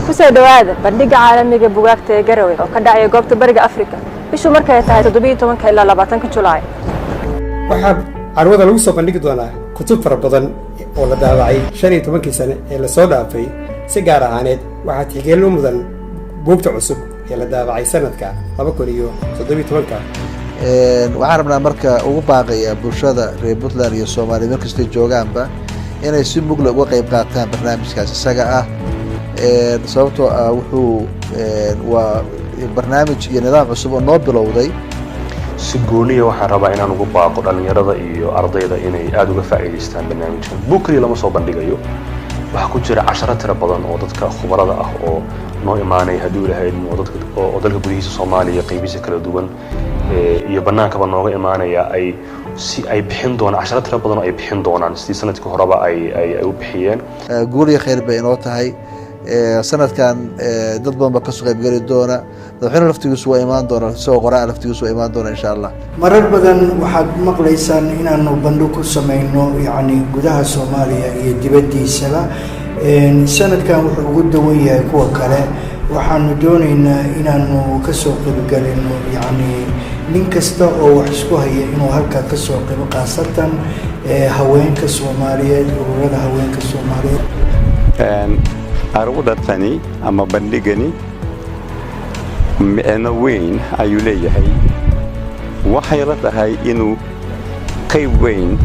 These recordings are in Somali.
Kusoo dhowaada Bandhiga Caalamiga Bugaagta ee Garowe oo ka dhacaya goobta Bariga Afrika, bishu markay tahay 17-ka ilaa 20-ka Julaay. Waxaa carwada lagu soo bandhigi doonaa kutub fara badan oo la daabacay 15-kii sane ee lasoo dhaafay. Si gaar ahaaneed, waxaa tixgelin u mudan buugta cusub ee la daabacay sanadka 2017-ka. Waxaan rabnaa marka ugu baaqayaa bulshada reer Puntland iyo Soomaaliya meel kastay joogaanba inay si mugla uga qeyb qaataan barnaamijkaas isaga ah, sababtoo ah wuxuu waa barnaamij iyo nidaam cusub oo noo bilowday. Si gooniya waxaan rabaa inaan ugu baaqo dhallinyarada iyo ardayda inay aada uga faa'iidaystaan barnaamijkan. Buug keliya lama soo bandhigayo, waxaa ku jira casharo tiro badan oo dadka khubarada ah oo noo imaanaya, hadduu Ilaahay idmo, oo dadka oo dalka gudihiisa Soomaaliya qaybihiisa kala duwan iyo bannaankaba nooga imaanaya ay si ay bixin doonaan casharo tiro badan oo ay bixin doonaan, sidii sanadkii horeba ay u bixiyeen. Guul iyo khayr bay inoo tahay. Sanadkan dad badan baa kasoo qayb geli doona. Madaxweyne laftigiisu waa imaan doona, isagoo qoraa laftigiisu waa imaan doona, insha Allah. Marar badan waxaad maqlaysaan inaanu bandhig ku samayno, yacni, gudaha Soomaaliya iyo dibaddiisaba. Sanadkan wuxuu ugu duwan yahay kuwa kale, waxaanu doonaynaa inaanu kasoo qaybgelino, yacni, nin kasta oo wax isku haya inuu halkaa kasoo qaybo, khaasatan haweenka Soomaaliyeed, ururada haweenka Soomaaliyeed. Carwada tani ama bandhigani micno weyn ayuu leeyahay. Waxay la tahay inuu qayb weyn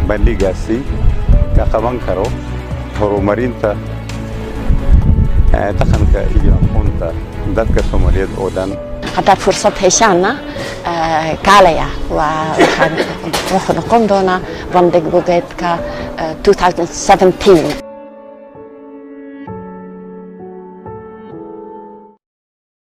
bandhigaasi ka qaban karo horumarinta dhaqanka iyo aqoonta dadka Soomaaliyeed oo dhan. Haddaad fursad heshaanna, kaalaya. Waa waxaan wuxuu noqon doonaa bandhig bugeedka 2017.